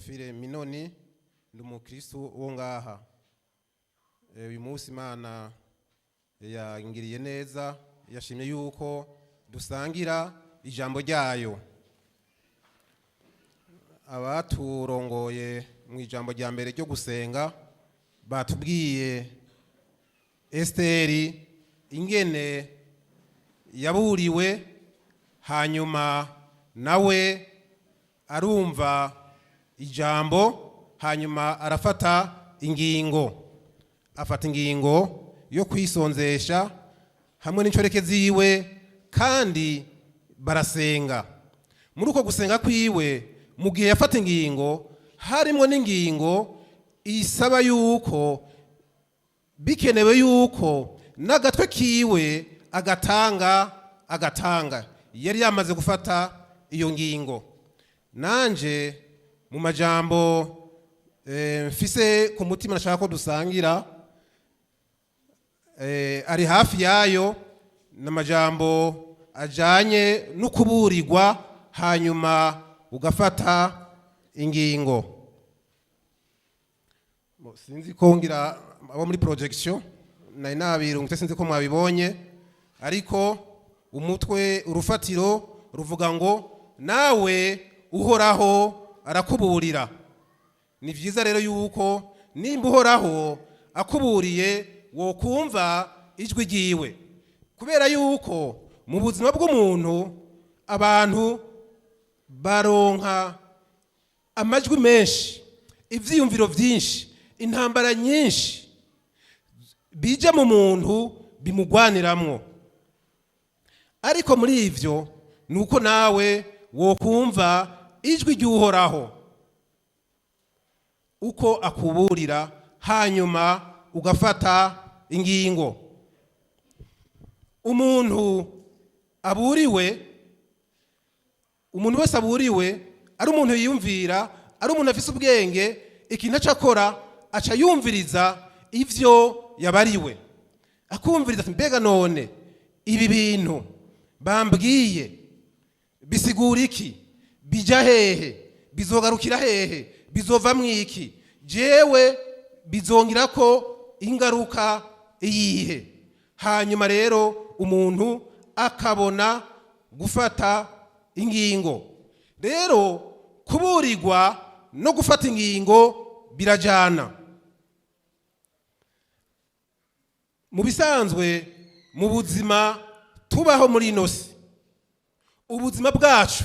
Theophile Minoni, ndi umukristo wo ngaha. Uyu munsi Imana yangiriye neza, yashimye yuko dusangira ijambo ryayo. Abaturongoye mu ijambo rya mbere ryo gusenga batubwiye Esiteri ingene yaburiwe, hanyuma nawe arumva ijambo, hanyuma arafata ingingo, afata ingingo yo kwisonzesha hamwe n'inshoreke ziwe, kandi barasenga. Muri uko gusenga kwiwe, mu gihe yafata ingingo, harimo n'ingingo isaba yuko bikenewe yuko n'agatwe kiwe agatanga. Yari yamaze gufata iyo ngingo. Nanje mu majambo mfise ku mutima nashaka ko dusangira, ari hafi yayo, n'amajambo ajanye no kuburirwa hanyuma ugafata ingingo. Sinzi ko ngira abo muri projection nari nabirungitse, sinzi ko mwabibonye, ariko umutwe, urufatiro ruvuga ngo: "Nawe Uhoraho arakuburira." Ni byiza rero yuko nimba Uhoraho akuburiye wokumva ijwi ryiwe, kubera yuko mu buzima bw'umuntu abantu baronka amajwi menshi, ivyiyumviro byinshi, intambara nyinshi bija mu muntu bimugwaniramwo. Ariko muri ivyo ni uko nawe wokumva ijwi ry'Uhoraho uko akuburira, hanyuma ugafata ingingo. Umuntu aburiwe, umuntu wese aburiwe, ari umuntu yiyumvira, ari umuntu afise ubwenge, ikintu aca akora, aca yumviriza ivyo yabariwe, akumviriza ati: "Mbega none ibi bintu bambwiye bisigura iki? Bija hehe? Bizogarukira hehe? Bizovamwo iki? Jewe bizongira ko ingaruka iyihe?" Hanyuma rero umuntu akabona gufata ingingo. Rero kuburirwa no gufata ingingo birajana. Mu bisanzwe, mu buzima tubaho muri ino si, ubuzima bwacu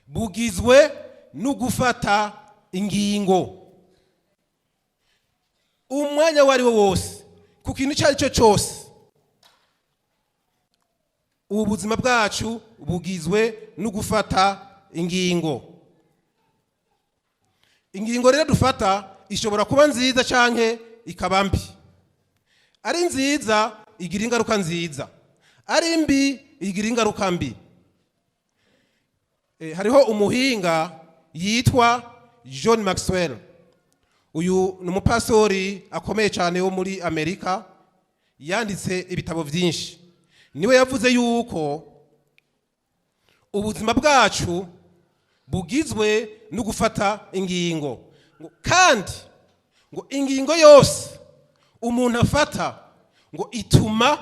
bugizwe no gufata ingingo umwanya uwo ari wo wose, ku kintu icyo ari cyo cyose. Ubu buzima bwacu bugizwe no gufata ingingo. Ingingo rero dufata ishobora kuba nziza canke ikaba mbi. Ari nziza igira ingaruka nziza, ari mbi igira ingaruka mbi. Hariho umuhinga yitwa John Maxwell. Uyu ni umupasori akomeye cyane wo muri Amerika, yanditse ibitabo byinshi. Niwe yavuze yuko ubuzima bwacu bugizwe no gufata ingingo, ngo kandi ngo ingingo yose umuntu afata ngo ituma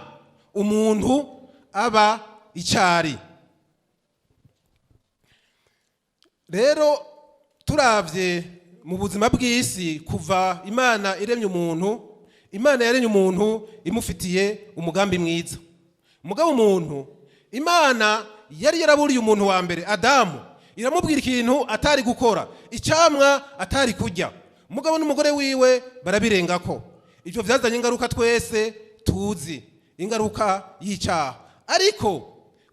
umuntu aba icyari. Rero turavye mu buzima bw'isi, kuva Imana iremye umuntu, Imana yaremye umuntu imufitiye umugambi mwiza. Mugabo umuntu, Imana yari yaraburiye umuntu wa mbere Adamu, iramubwira ikintu atari gukora, icamwa atari kurya. Mugabo n'umugore wiwe barabirengako. Ivyo vyazanye ingaruka twese tuzi, ingaruka y'icaha. Ariko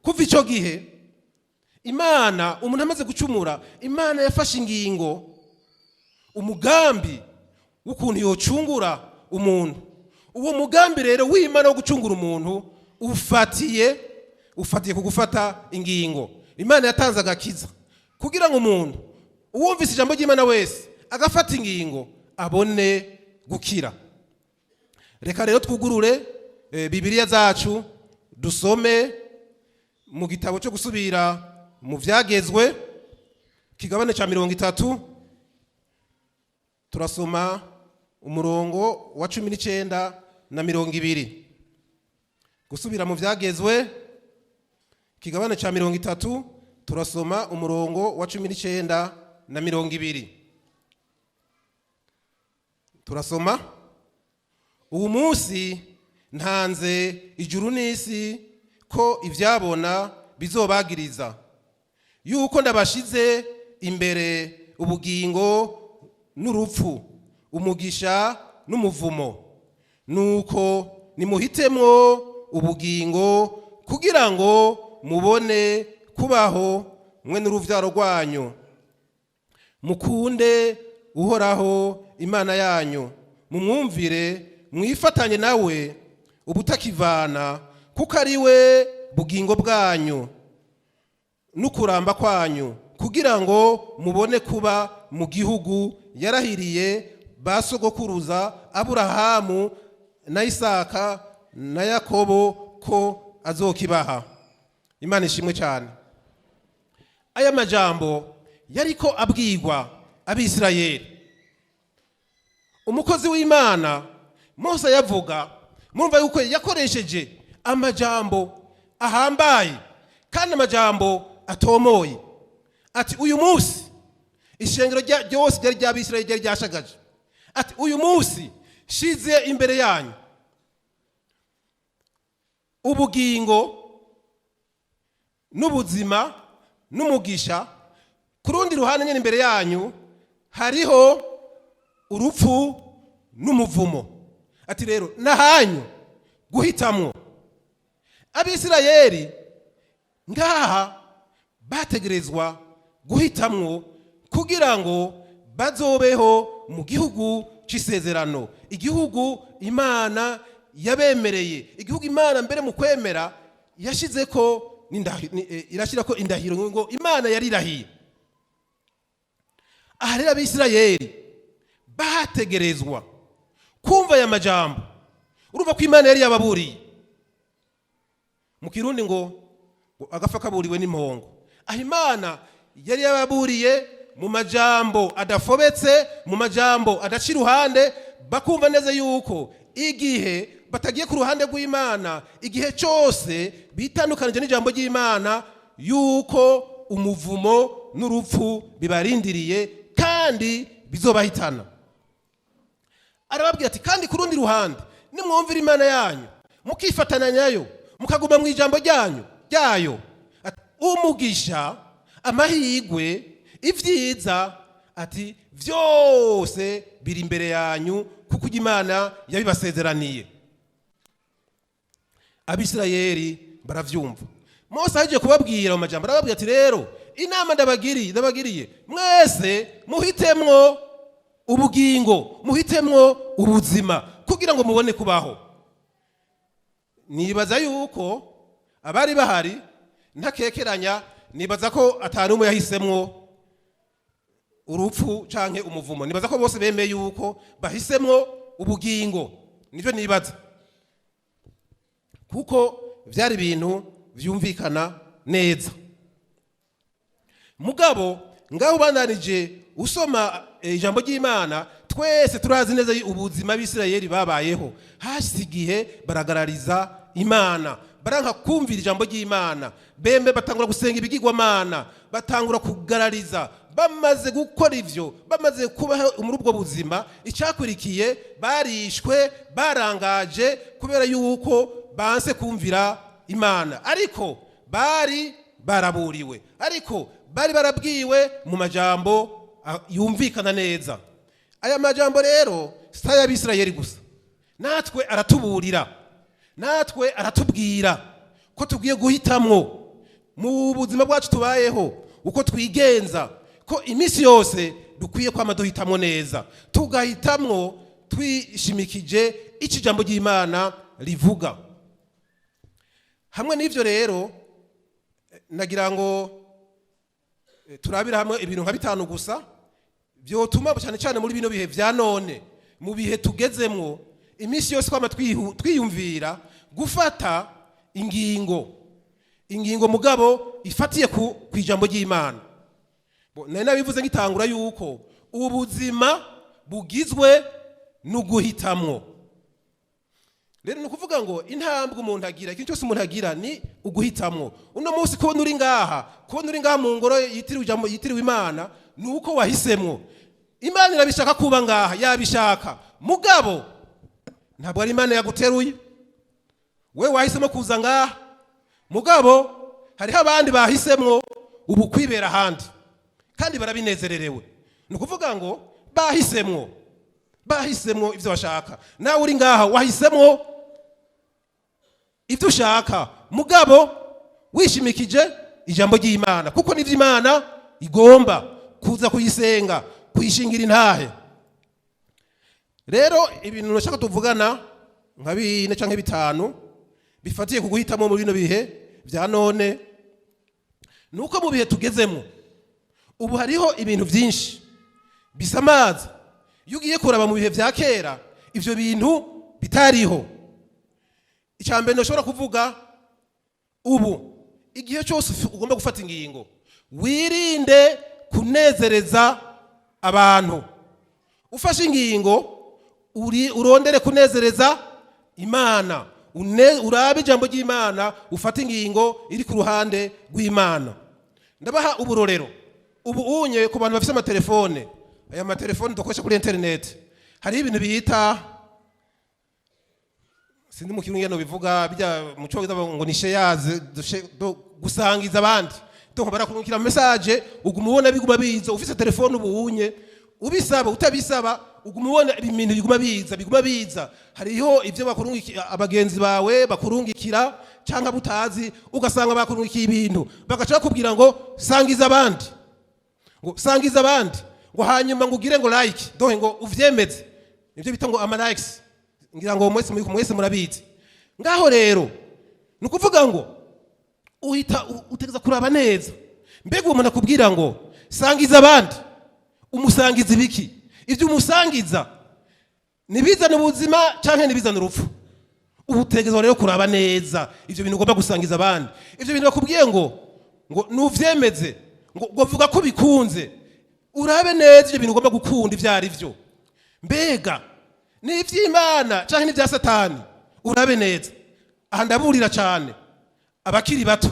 kuva ico gihe Imana, umuntu amaze gucumura, Imana yafashe ingingo, umugambi w'ukuntu yocungura umuntu. Uwo mugambi rero w'Imana wo gucungura umuntu ufatiye ku gufata ingingo. Imana yatanze agakiza kugira ngo umuntu uwumvise ijambo ry'Imana wese agafata ingingo abone gukira. Reka rero twugurure Bibiliya zacu, dusome mu gitabo cyo gusubira mu Vyagezwe, kigabane cya 30. Turasoma umurongo wa 19 na 20. Gusubira mu Vyagezwe, ikigabane ca 30, turasoma umurongo wa 19 na 20. Turasoma: "Uwu munsi ntanze ijuru n'isi ko ivyabona bizobagiriza yuko ndabashize imbere ubugingo n'urupfu, umugisha n'umuvumo. Nuko nimuhitemwo ubugingo kugira ngo mubone kubaho, mwe n'uruvyaro rwanyu. Mukunde Uhoraho Imana yanyu, mumwumvire, mwifatanye nawe ubutakivana, kuko ari we bugingo bwanyu n'ukuramba kwanyu, kugira ngo mubone kuba mu gihugu yarahiriye ba sogokuruza Aburahamu na Isaka na Yakobo ko azokibaha." Imana ishimwe cyane. Aya majambo yariko abwirwa Abisirayeli. Umukozi w'Imana Mose yavuga, murumva yuko yakoresheje amajambo ahambaye kandi amajambo atomoye, ati: "Uyu munsi ishengero ryose ryari ry'Abisirayeli ryari ryashagaje," ati: "Uyu munsi shize imbere yanyu ubugingo n'ubuzima n'umugisha. Ku rundi ruhande nyine imbere yanyu hariho urupfu n'umuvumo." Ati: "Rero nahanyu guhitamwo." Abisirayeli ngaha bategerezwa guhitamwo kugira ngo bazobeho mu gihugu c'isezerano, igihugu Imana yabemereye, igihugu Imana mbere mu kwemera yashize ko irashyira ko indahiro, ngo Imana yarirahiye. Aha rero Abisirayeli bategerezwa kumva aya majambo. Urumva ko Imana yari yababuriye. Mu Kirundi ngo agafa kaburiwe n'impongo. Aho Imana yari yababuriye mu majambo adafobetse, mu majambo adaca iruhande, bakumva neza yuko igihe batagiye ku ruhande rw'Imana, igihe cyose bitandukanije n'ijambo ry'Imana, yuko umuvumo n'urupfu bibarindiriye kandi bizobahitana. Arababwira ati: "Kandi ku rundi ruhande, nimwumvira Imana yanyu, mukifatana nayo, mukaguma mu ijambo ryanyu ryayo," ati, "umugisha, amahirwe, ibyiza," ati, "byose biri imbere yanyu, kuko Imana yabibasezeraniye." Abisirayeli baravyumva. Mose ahejeje kubabwira mu majambo, arababwira ati: "Rero inama ndabagiriye mwese, muhitemwo ubugingo, muhitemwo ubuzima kugira ngo mubone kubaho." Nibaza yuko abari bahari, ntakekeranya, nibaza ko atari umwe yahisemwo urupfu canke umuvumo. Nibaza ko bose bemeye yuko bahisemwo ubugingo. Nivyo nibaza, kuko vyari ibintu vyumvikana neza. Mugabo ngaho ubandanije usoma ijambo ry'Imana, twese turazi neza ubuzima b'Isirayeli babayeho. Hashyize igihe baragarariza Imana, baranka kumvira ijambo ry'Imana, bembe batangura gusenga ibigirwamana, batangura kugarariza. Bamaze gukora ivyo, bamaze kubaho muri ubwo buzima, icyakurikiye barishwe, barangaje, kubera yuko banse kumvira Imana. Ariko bari baraburiwe, ariko bari barabwiwe mu majambo yumvikana neza. Aya majambo rero si ay'Abisirayeli gusa, natwe aratuburira, natwe aratubwira ko tugiye guhitamwo mu buzima bwacu tubayeho, uko twigenza, ko iminsi yose dukwiye kwama duhitamwo neza, tugahitamwo twishimikije icyo ijambo ry'Imana rivuga. Hamwe n'ivyo rero, nagira ngo turabire hamwe ibintu nka bitanu gusa byotuma, cyane cyane muri bino bihe vya none, mu bihe tugezemwo, iminsi yose kwama twiyumvira gufata ingingo mugabo ifatiye ku ijambo ry'Imana. Nari nabivuze ngitangura yuko ubuzima bugizwe n'uguhitamwo. Rero ni ukuvuga ngo intambwe umuntu agira, ikintu cyose umuntu agira ni uguhitamwo. Uno munsi kubona uri ngaha mu ngoro yitiriwe ijambo, yitiriwe Imana, ni uko wahisemwo. Imana irabishaka kuba ngaha, yabishaka, mugabo ntabwo ari Imana yaguteruye. We wahisemo kuza ngaha, mugabo hariho abandi bahisemwo ubu kwibera ahandi kandi barabinezererewe. Ni ukuvuga ngo bahisemwo ibyo bashaka. Nawe uri ngaha wahisemwo ibyo ushaka, mugabo wishimikije ijambo ry'Imana, kuko nivyo Imana igomba, kuza kuyisenga, kuyishingira intahe. Rero ibintu nashaka tuvugana nka bine canke bitanu bifatiye ku guhitamo muri bino bihe vya none, nuko mu bihe tugezemo ubu hariho ibintu byinshi bisamaza. Iyo ugiye kuraba mu bihe vya kera, ivyo bintu bitariho. Icya mbere ntushobora kuvuga ubu, igihe cyose ugomba gufata ingingo, wirinde kunezereza abantu. Ufashe ingingo, uri urondere kunezereza Imana. Urabe ijambo ry'Imana, ufate ingingo iri ku ruhande rw'Imana. Ndabaha uburorero. Ubu unye ku bantu bafite amatelefone, aya matelefone dukoresha kuri interineti, hariho ibintu bita, sinzi mu Kirundi bivuga, bijya mu Cyongereza ngo ni shares, gusangiza abandi. Donc barakurungikira message, uguma ubona biguma biza. Ufise telefone ubu unye, ubisaba utabisaba, uguma ubona ibintu biguma biza, biguma biza. Hariho ibyo bakurungikira, abagenzi bawe bakurungikira cyangwa butazi, ugasanga bakurungikiye ibintu, bagaca bakubwira ngo sangiza abandi, ngo sangiza abandi, ngo hanyuma ngo ugire ngo like, donc ngo uvyemeze. Nibyo bita ngo ama likes, ngira ngo mwese mwese murabizi. Ngaho rero ni ukuvuga ngo uhita utegeza kuraba neza: mbega uwo muntu akubwira ngo sangiza abandi, umusangiza ibiki? Ibyo umusangiza nibizana ubuzima canke nibizana urupfu? Ubu utegezwa rero kuraba neza ivyo bintu ugomba gusangiza abandi. Ivyo bintu bakubwiye ngo nuvyemeze, ngo vuga ko bikunze, urabe neza ivyo bintu ugomba gukunda ivyo ari vyo. Mbega ni ivy'Imana canke ni ibya Satani? Urabe neza. Aha ndaburira cyane abakiri bato,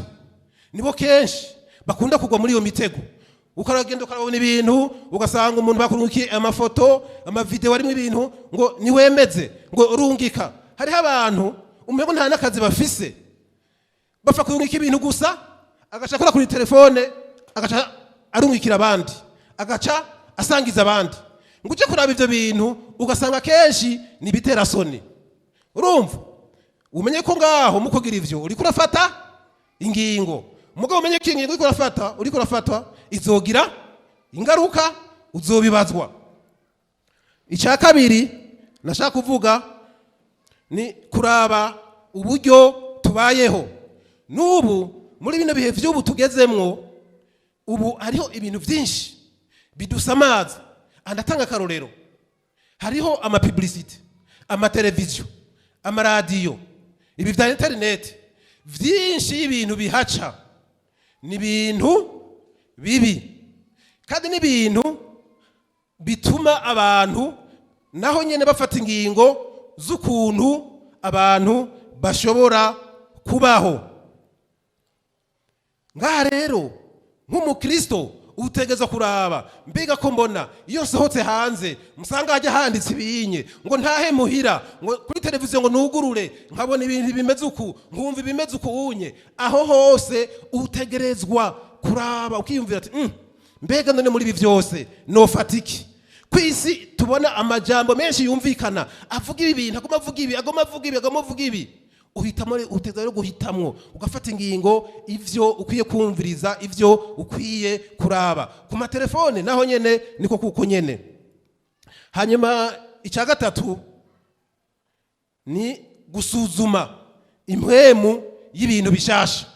nibo kenshi bakunda kugwa muri iyo mitego. Ukaragenda ukarabona ibintu, ugasanga umuntu bakurungikiye amafoto, amavideo arimo ibintu, ngo niwemeze, ngo rungika. Hariho abantu umengo nta n'akazi bafise, bapfa kurungika ibintu gusa, agaca akora kuri telefone, agaca arungikira abandi, agaca asangiza abandi. Ngo uje kuraba ivyo bintu, ugasanga kenshi ni ibiterasoni. Urumva, umenye ko ngaho mu kugira ivyo uriko urafata ingingo, mugabo umenye ko ingingo uriko urafata izogira ingaruka, uzobibazwa. Icya kabiri nashaka kuvuga ni kuraba uburyo tubayeho n'ubu. Muri bino bihe by'ubu tugezemwo ubu, hariho ibintu byinshi bidusamaza. Aha ndatanga akarorero: hariho amapublicité, amateleviziyo, amaradiyo, ibi bya interineti, byinshi y'ibintu bihaca ni ibintu bibi, kandi n'ibintu bituma abantu naho nyine bafata ingingo z'ukuntu abantu bashobora kubaho. Ngaha rero nk'umukristo utegeza kuraba: mbega ko mbona iyo nsohotse hanze musanga hajya handitse ibinye, ngo ntahe muhira, ngo kuri televiziyo, ngo nugurure nkabona ibintu bimeze uku, nkumva ibimeze uku unye, aho hose utegerezwa kuraba ukiyumvira ati: mbega none muri ibi byose nofata iki?" Ku isi tubona amajambo menshi yumvikana avuga ibi bintu, aguma avuga ibi, aguma avuga ibi, aguma avuga ibi. Uhitamo, uteza rero guhitamwo, ugafata ingingo ivyo ukwiye kumviriza, ivyo ukwiye kuraba. Ku matelefone naho nyene niko kuko nyene. Hanyuma icya gatatu ni gusuzuma impwemu y'ibintu bishasha.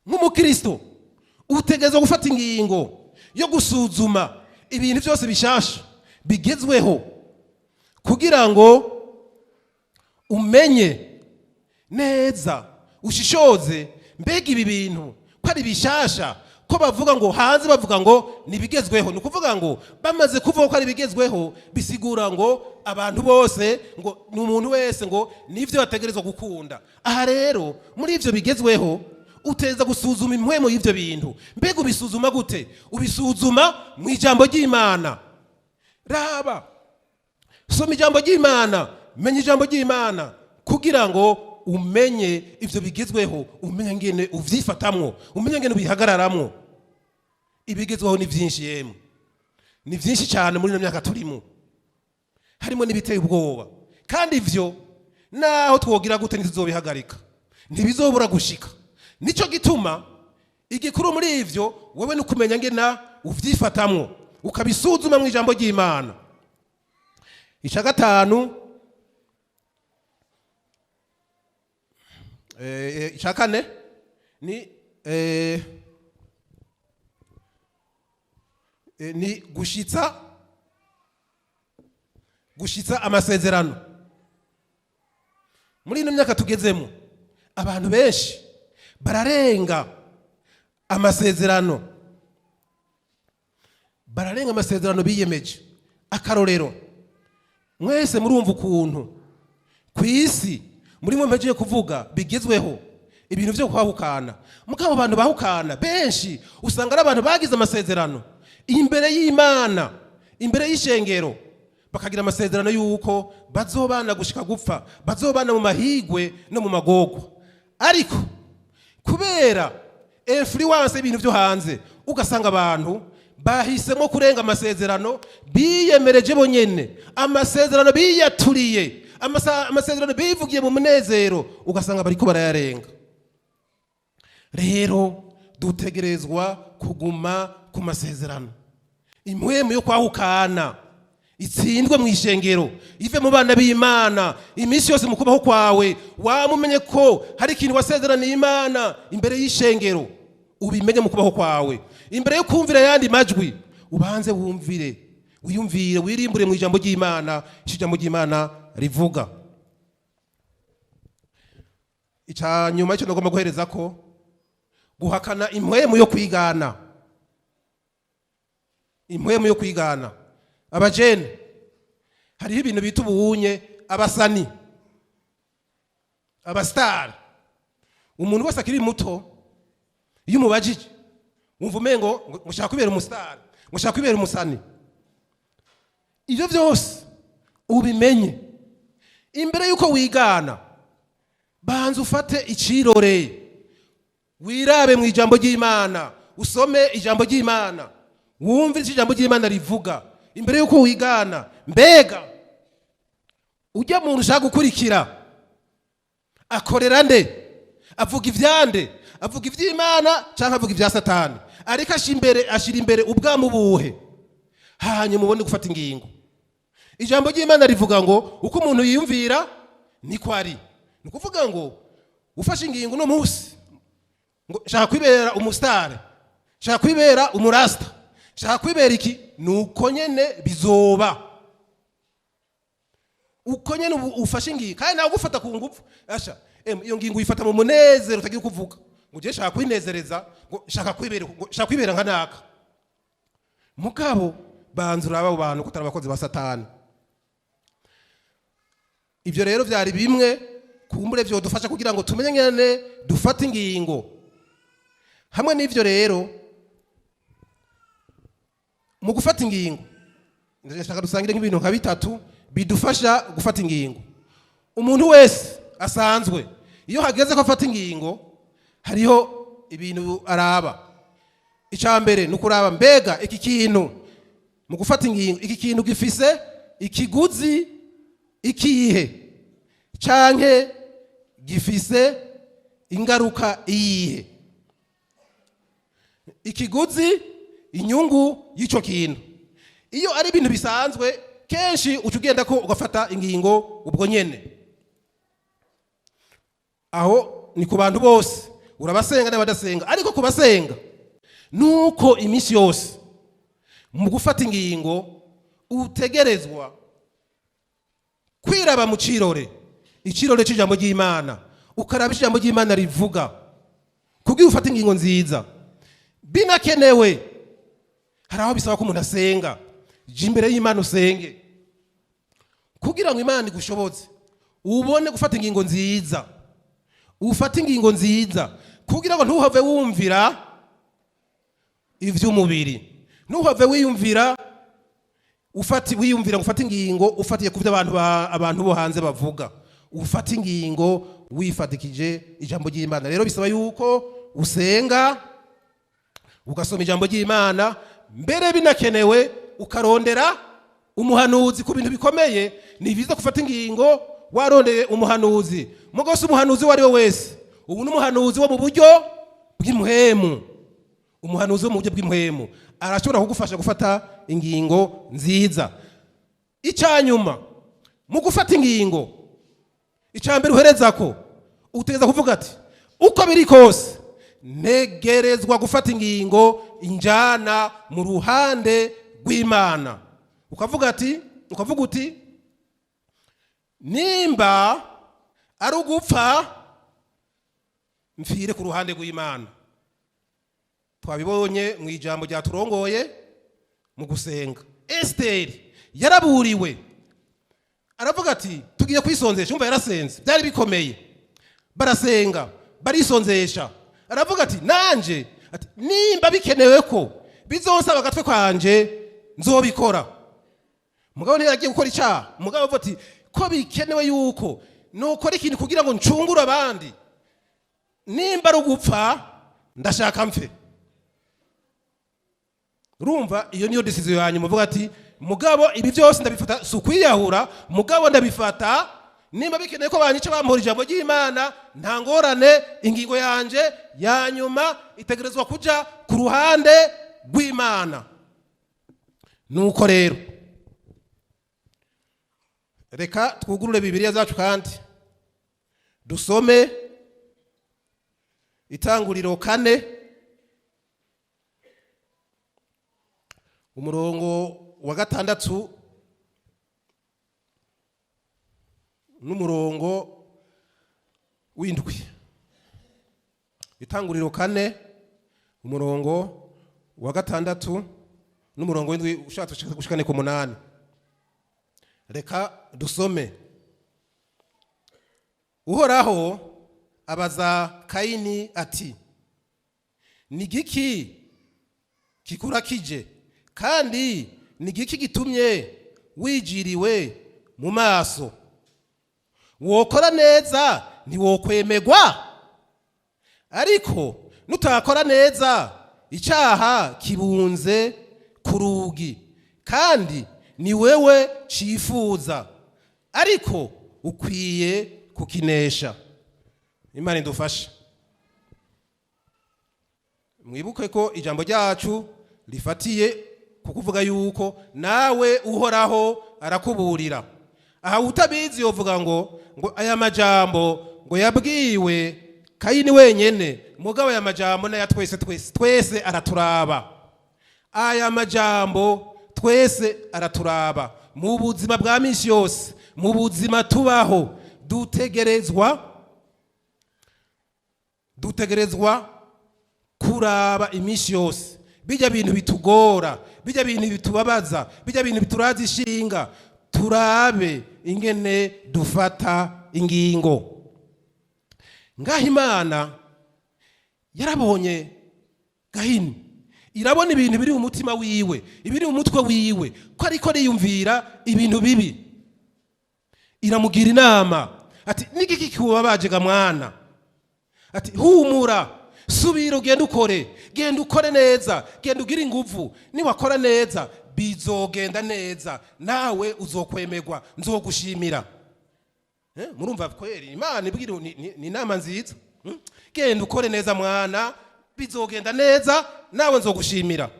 Nk'umukristo utegerezwa gufata ingingo yo gusuzuma ibintu byose bishasha bigezweho, kugira ngo umenye neza, ushishoze: mbega ibi bintu ko ari bishasha, Ko bavuga ngo hanze, bavuga ngo nibigezweho. Ni ukuvuga ngo bamaze kuvuga ko ari ibigezweho, bisigura ngo abantu bose, ngo ni umuntu wese, ngo nivyo bategerezwa gukunda. Aha rero muri ivyo bigezweho uteza gusuzuma impwemu y'ivyo bintu. Mbega ubisuzuma gute? Ubisuzuma mu ijambo ry'Imana. Raba, soma ijambo ry'Imana, menya ijambo ry'Imana kugira ngo umenye ivyo bigezweho, umenye ngene uvyifatamwo, umenye ngene ubihagararamwo. Ibigezweho ni vyinshi yemwe, ni vyinshi cyane muri ino myaka turimo, harimo n'ibiteye ubwoba. Kandi ivyo naho twogira gute ntituzobihagarika, ntibizobura gushika. Nico gituma igikuru muri ivyo wewe ni ukumenya ngena uvyifatamwo, ukabisuzuma mu ijambo ry'Imana. Ica gatanu, ica kane ni ni gushitsa amasezerano. Muri ino myaka tugezemo abantu benshi bararenga amasezerano, bararenga amasezerano biyemeje. Akarorero, mwese murumva ukuntu ku isi muri mwe mpejeje kuvuga bigezweho ibintu byo kwahukana. Mugabo abantu bahukana benshi usanga ari abantu bagize amasezerano imbere y'Imana, imbere y'ishengero, bakagira amasezerano y'uko bazobana gushika gupfa, bazobana mu mahigwe no mu magorwa. Ariko kubera influence y'ibintu byo hanze, ugasanga abantu bahisemo kurenga amasezerano biyemereje bonyene, amasezerano biyaturiye, amasezerano bivugiye mu munezero, ugasanga bariko barayarenga. Rero dutegerezwa kuguma ku masezerano. Impwemu yo kwahukana itsindwe mu ishengero, ive mu bana b'Imana. Iminsi yose mu kubaho kwawe wamumenye ko hari ikintu wasezeraniye Imana imbere y'ishengero, ubimenye mu kubaho kwawe. Imbere yo kumvira ayandi majwi, ubanze wumvire, wiyumvire, wirimbure mu ijambo ry'Imana icyo ijambo ry'Imana rivuga. Icya nyuma icyo nagomba guhereza ko guhakana impwemu yo kwigana, impwemu yo kwigana. Abajene, hariho ibintu bita ubuhunye abasani, abasitari. Umuntu wese akiri muto iyo umubajije wumva umengo ngo ushaka kwibera umusitari, ngo ushaka kwibera umusani. Ibyo byose ubimenye imbere y'uko wigana, banza ufate icirore, wirabe mu ijambo ry'Imana, usome ijambo ry'Imana, wumve icyo ijambo ry'Imana rivuga imbere y'uko wigana. Mbega ujya muntu ushaka gukurikira akorera nde? Avuga ivyande? Avuga ivy'Imana cyangwa avuga ibya Satani? Ariko ashyira imbere ubwamu buhe? Hanyuma ubone gufata ingingo. Ijambo ry'Imana rivuga ngo uko umuntu yiyumvira niko ari. Ni ukuvuga ngo ufashe ingingo uno munsi ngo shaka kwibera umusitari, shaka kwibera umurasta, shaka kwibera iki, ni uko nyene bizoba. Uko nyene ubu ufashe ingingo, kandi nawe ugufata ku ngufu asha iyo ngingo uyifata mu munezero utagira uko uvuga ngo je shaka kwinezereza, ngo shaka kwibera, ngo shaka kwibera nka naka. Mugabo banza urabe abo bantu ko atari abakozi ba Satani. Ibyo rero byari bimwe kumbure vyodufasha kugira ngo tumenye ngene dufate ingingo. Hamwe n'ivyo rero, mu gufata ingingo ndashaka dusangire nk'ibintu nka bitatu bidufasha gufata ingingo. Umuntu wese asanzwe iyo hageze ko afata ingingo hariho ibintu araba. Icya mbere ni ukuraba mbega iki kintu, mu gufata ingingo, iki kintu gifise ikiguzi ikihe canke gifise ingaruka iyihe? Ikiguzi, inyungu y'icyo kintu. Iyo ari ibintu bisanzwe, kenshi uca ugenda ko ugafata ingingo ubwo nyene. Aho ni ku bantu bose, urabasenga n'abadasenga. Ariko ku basenga nuko iminsi yose mu gufata ingingo utegerezwa kwiraba mu cirore, icirore c'ijambo ry'Imana, ukaraba ijambo ry'Imana rivuga kugira ufate ingingo nziza. Binakenewe, hari aho bisaba ko umuntu asenga. Jya imbere y'Imana usenge kugira ngo Imana igushoboze ubone gufata ingingo nziza, ufate ingingo nziza kugira ngo ntuhave wumvira iby'umubiri, ntuhave wiyumvira ufati wiyumvira ngo ufate ingingo ufatiye ku byo abantu bo hanze bavuga. Ufate ingingo wifatikije ijambo ry'Imana. Rero bisaba yuko usenga, ugasoma ijambo ry'Imana, mbere binakenewe ukarondera umuhanuzi ku bintu bikomeye. Ni byiza gufata ingingo warondeye umuhanuzi. Mugabo si umuhanuzi uwo ari we wese, ubu ni umuhanuzi wo mu buryo bw'impwemu. Umuhanuzi wo mu buryo bw'impwemu arashobora kugufasha gufata ingingo nziza. Icyanyuma mu gufata ingingo, icya mbere uhereza ko utegereza kuvuga ati: "Uko biri kose ntegerezwa gufata ingingo injana mu ruhande rw'Imana." Ukavuga uti: "Nimba ari ugupfa, mfire ku ruhande rw'Imana." Twabibonye mu ijambo ryaturongoye mu gusenga. Esiteri yaraburiwe, aravuga ati: "Tugiye kwisonzesha." Umva, yarasenze, byari bikomeye, barasenga, barisonzesha. Aravuga ati: "Nanje," ati, "nimba bikenewe ko bizonsaba agatwe kanje, nzobikora." Mugabo ntiyagiye gukora icyaha. Mugabo avuga ati: "Ko bikenewe yuko nukora ikintu kugira ngo ncungure abandi, nimba ari ugupfa, ndashaka mfe." Urumva, iyo niyo décision ya nyuma. Uvuga ati: "Mugabo ibi byose ndabifata, si ukwiyahura, mugabo ndabifata. Nimba bikeneye ko banyica bamuhora ijambo ry'Imana, nta ngorane. Ingingo yanje ya nyuma itegerezwa kuja ku ruhande rw'Imana." Nuko rero reka twugurure Bibiliya zacu kandi dusome Itanguriro 4, umurongo wa 6 n'umurongo w'7. Itanguriro 4, umurongo wa 6 n'umurongo w'7, ushatse gushikane ku 8. Reka dusome. Uhoraho abaza Kayini ati: "Ni giki kikurakije, kandi ni giki gitumye wijiriwe mu maso? Wokora neza ntiwokwemegwa, ariko nutakora neza, icyaha kibunze ku rugi, kandi ni wewe cifuza, ariko ukwiye kukinesha." Imana idufashe. Mwibuke ko ijambo ryacu rifatiye ku kuvuga yuko nawe Uhoraho arakuburira. Aha utabizi yovuga ngo aya majambo ngo yabwiwe Kayini wenyene. Mugabo aya majambo n'aya twese, twese twese araturaba. Aya majambo twese araturaba mu buzima bwa minsi yose, mu buzima tubaho. Dutegerezwa kuraba iminsi yose bijya bintu bitugora, bijya bintu bitubabaza, bijya bintu bituraza ishinga, turabe ingene dufata ingingo. Ngaho Imana yarabonye Gahini, irabona ibintu biri mu mutima wiwe, ibiri mu mutwe wiwe, ko ariko ariyumvira ibintu bibi. Iramugira inama ati: "N'igiki kikubabaje ga mwana?" Ati: "Humura, subira ugende ukore, genda ukore neza, genda ugire inguvu. Niwakora neza bizogenda neza, nawe uzokwemerwa, nzogushimira." Murumva kweri Imana ibwira ni inama nziza. Genda ukore neza mwana, bizogenda neza, nawe nzogushimira.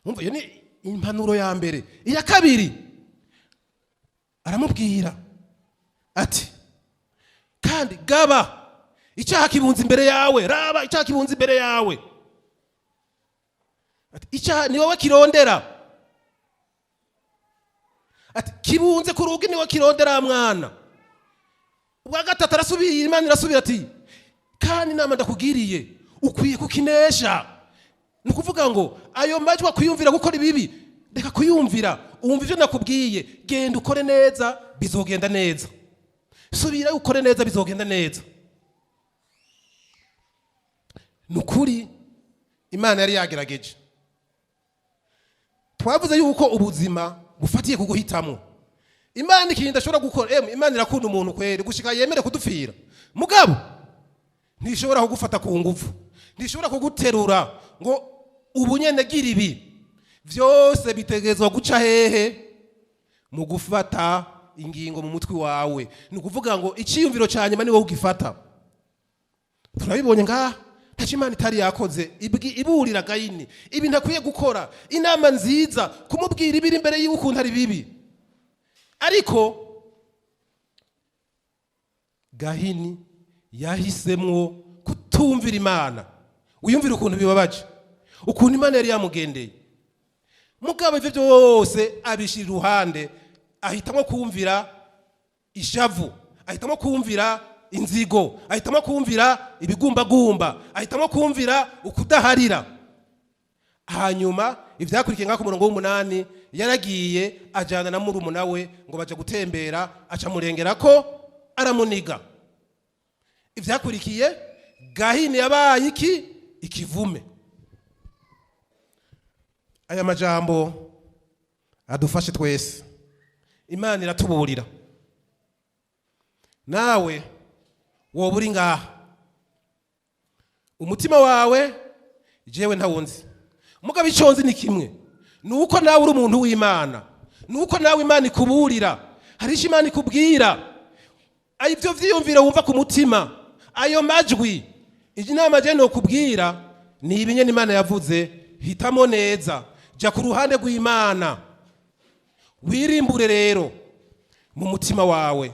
Umva, iyo ni impanuro ya mbere. Iya kabiri, aramubwira ati: "Kandi gaba, icyaha kibunze imbere yawe. Raba, icyaha kibunze imbere yawe." Ati: "Icyaha ni wowe kirondera." Ati: "Kibunze ku rugi, ni wowe kirondera mwana." Ubwa gatatu arasubira, Imana irasubira ati: "Kandi inama ndakugiriye, ukwiye kukinesha." Ni ukuvuga ngo ayo majwi akwiyumvira gukora ibibi, reka kuyumvira. Wumva ibyo nakubwiye, genda ukore neza, bizogenda neza. Subira ukore neza, bizogenda neza. Ni ukuri, Imana yari yagerageje. Twavuze yuko ubuzima bufatiye ku guhitamo. Imana ikintu idashobora gukora, emwe, Imana irakunda umuntu kweri gushika yemere kudupfira, mugabo ntishobora kugufata ku ngufu, ntishobora kuguterura ngo ubu nyene gira ibi. Byose bitegerezwa guca hehe? Mu gufata ingingo mu mutwe wawe. Ni ukuvuga ngo icyiyumviro cya nyuma ni wowe ugifata. Turabibonye ngaha, ntacyo Imana itari yakoze. Iburira Gayini ibi ntakwiye gukora, inama nziza, kumubwira ibiri imbere yiwe ukuntu ari bibi, ariko Gahini yahisemwo kutumvira Imana. Wiyumvira ukuntu bibabaje, ukuntu Imana yari yamugendeye, mugabo ivyo byose abishira iruhande, ahitamo kumvira ishavu, ahitamo kumvira inzigo, ahitamo kumvira ibigumbagumba, ahitamo kumvira ukudaharira. Hanyuma ivyakurikiye ngaho ku murongo w'8, yaragiye ajana na murumuna we ngo baja gutembera, aca murengera ko aramuniga. Ivyakurikiye, Gahini yabaye iki? Ikivume. Aya majambo adufashe twese. Imana iratuburira. Nawe woba uri ngaha, umutima wawe jewe ntawunzi, mugabo icyo nzi ni kimwe, ni uko nawe uri umuntu w'Imana, ni uko nawe Imana ikuburira. Hari icyo Imana ikubwira. Ibyo vyiyumviro wumva ku mutima, ayo majwi, iyi nama je nokubwira ni ibi nyene Imana yavuze: hitamo neza, jya ku ruhande rw'Imana, wirimbure rero mu mutima wawe,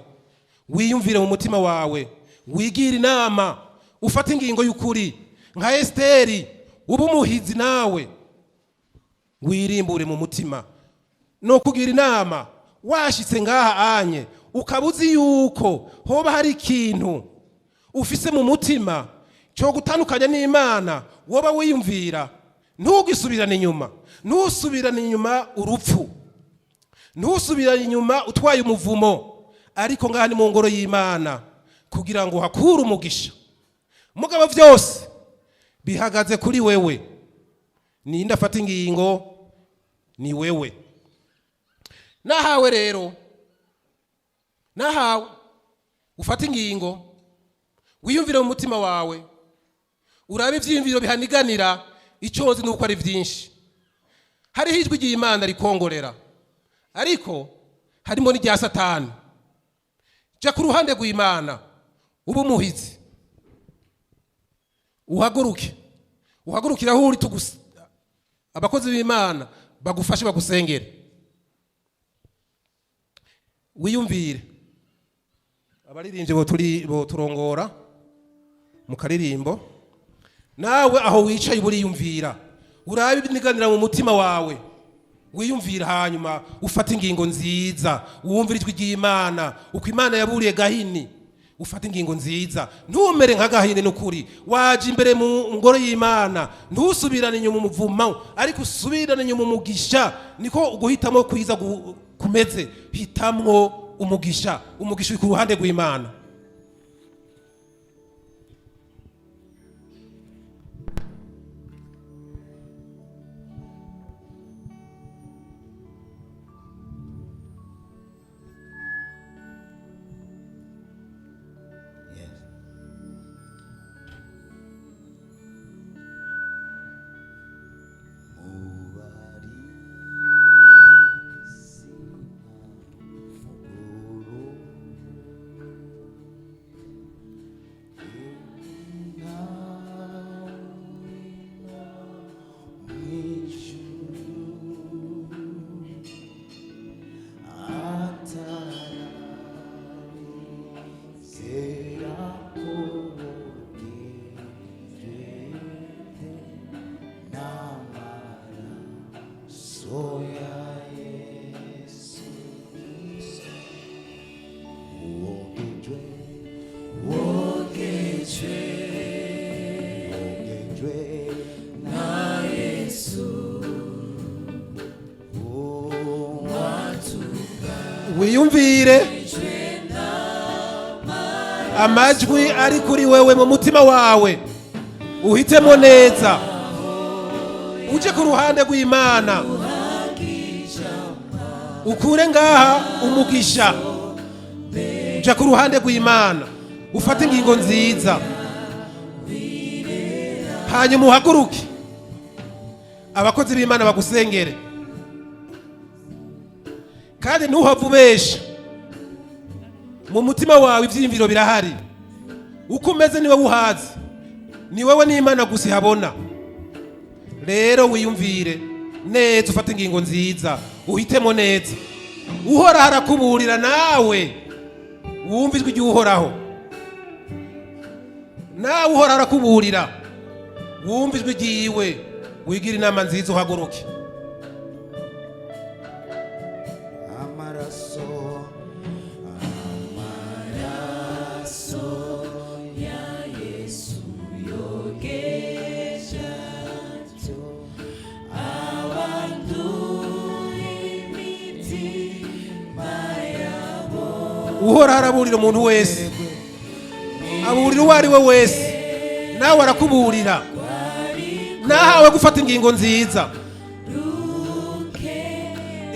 wiyumvire mu mutima wawe, wigire inama, ufate ingingo y'ukuri nka Esiteri, ube umuhizi nawe, wirimbure mu mutima. No kugira inama, washitse ngaha anye ukaba uzi yuko hoba hari ikintu ufise mu mutima cyo gutandukanya n'Imana, woba wiyumvira, ntugisubirane inyuma, ntusubirane inyuma urupfu, ntusubirane inyuma utwaye umuvumo, ariko ngaha ni mu ngoro y'Imana kugira ngo hakure umugisha. Mugabo byose bihagaze kuri wewe. Ninde afata ingingo? Ni wewe. Nahawe rero, nahawe ufata ingingo, wiyumvire mu mutima wawe, urabe ivyiyumviro bihaniganira. Icyo nzi nuko ari byinshi. Hariho ijwi ry'Imana rikongorera, ariko harimo n'irya Satani. Jya ku ruhande rw'Imana, ube umuhizi, uhaguruke, uhagurukire aho uri, abakozi b'Imana bagufashe, bagusengere. Wiyumvire. Abaririmbyi bo turongora mu karirimbo. Nawe aho wicaye buriyumvira, urabe ibiniganira mu mutima wawe, wiyumvira, hanyuma ufate ingingo nziza, wumvire ijwi ry'Imana uko Imana yaburiye Gahini, ufate ingingo nziza, ntumere nka Gahini. N'ukuri waje imbere mu ngoro y'Imana, ntusubirane inyuma umuvumo, ariko usubirane inyuma umugisha. Niko uguhitamo kwiza kumeze. Hitamwo umugisha, umugisha uri ku ruhande rw'Imana. Yes. Wiyumvire amajwi ari kuri wewe mu mutima wawe, uhitemo neza, uje ku ruhande rw'Imana, ukure ngaha umugisha. Uja ku ruhande rw'Imana, ufate ingingo nziza, hanyuma uhaguruke, abakozi b'Imana bagusengere. Kandi ntuhave ubesha mu mutima wawe. Ibyiyumviro birahari, uko umeze niwe uhazi, ni wowe n'Imana gusa ihabona. Rero wiyumvire neza, ufate ingingo nziza, uhitemo neza. Uhoraho arakuburira, nawe wumva ijwi ry'Uhoraho. Nawe Uhoraho arakuburira, wumva ijwi ryiwe, wigira inama nziza, uhaguruke. Amaraso, amaraso ya Yesu yogesha abanduye imitima yabo. Uhoraho araburira umuntu wese, aburira uwo ari we wese. Nawe arakuburira, nahawe gufata ingingo nziza.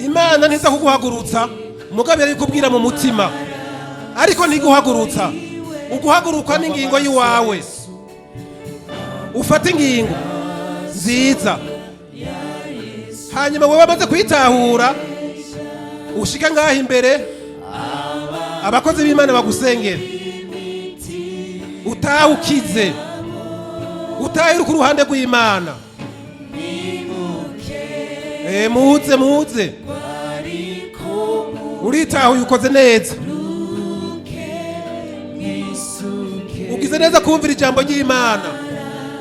Imana ntiza kuguhagurutsa, mugabo irabikubwira mu mutima, ariko ntiguhagurutsa. Uguhaguruka n'ingingo y'iwawe. Ufate ingingo nziza, hanyuma wowe wamaze kuyitahura ushike ngaho imbere, abakozi b'Imana bagusengere, utahe ukize, utahe uri ku ruhande rw'Imana. Muze, muze. Uritahuye, ukoze neza, ugize neza kumvira ijambo ry'Imana,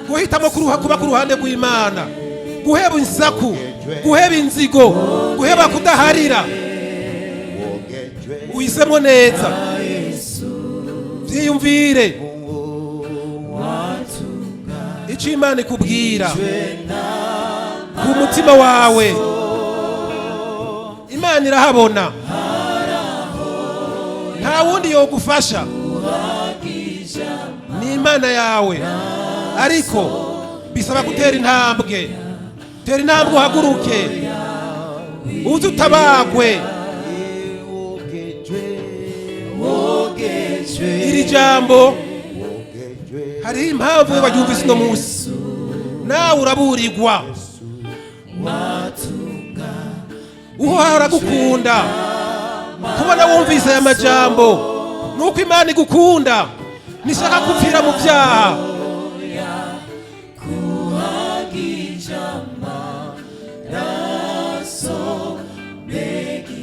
guhitamo kuba ku ruhande rw'Imana, guheba insaku, guheba inzigo, guheba kudaharira. Wogejwe Uhisemo neza, vyiyumvire icyo Imana ikubwira ku mutima wawe. Imana irahabona, nta wundi yogufasha, ni Imana yawe. Ariko bisaba gutera intambwe. Tera intambwe, uhaguruke, uze utabagwe. Wogejwe, wogejwe, Iri jambo wogejwe hariho impamvu baryumvise uno munsi. Nawe uraburirwa, Uhoraho aragukunda. Kubona wumvise aya majambo nuko Imana igukunda, ntishaka kupfira mu byaha. Kuhagije amaraso, mbega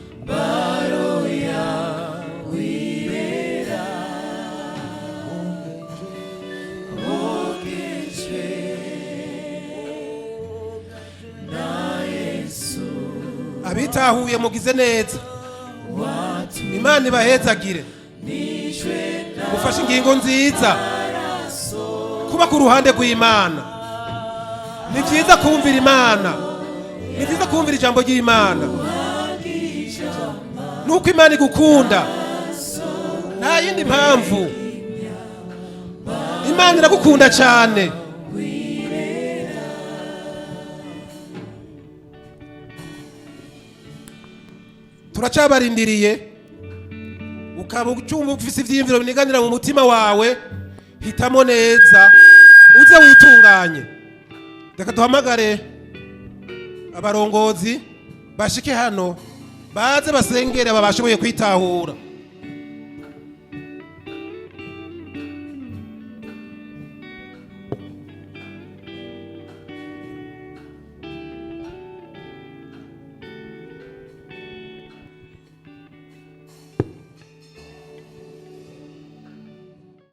imyambaro yawe irera. Wogejwe na Yesu. Abitahuye mugize neza, Imana ibahezagire. Mufashe ingingo nziza, kuba ku ruhande rw'Imana. Ni byiza kumvira Imana, ni byiza kumvira ijambo ry'Imana, nuko Imana igukunda, nta yindi mpamvu. Imana iragukunda cyane. Turacabarindiriye. Ukaba ucumva ufise ivyiyumviro biniganira mu mutima wawe, hitamo neza, uze witunganye. Reka duhamagare abarongozi bashike hano, baze basengere aba bashoboye kwitahura.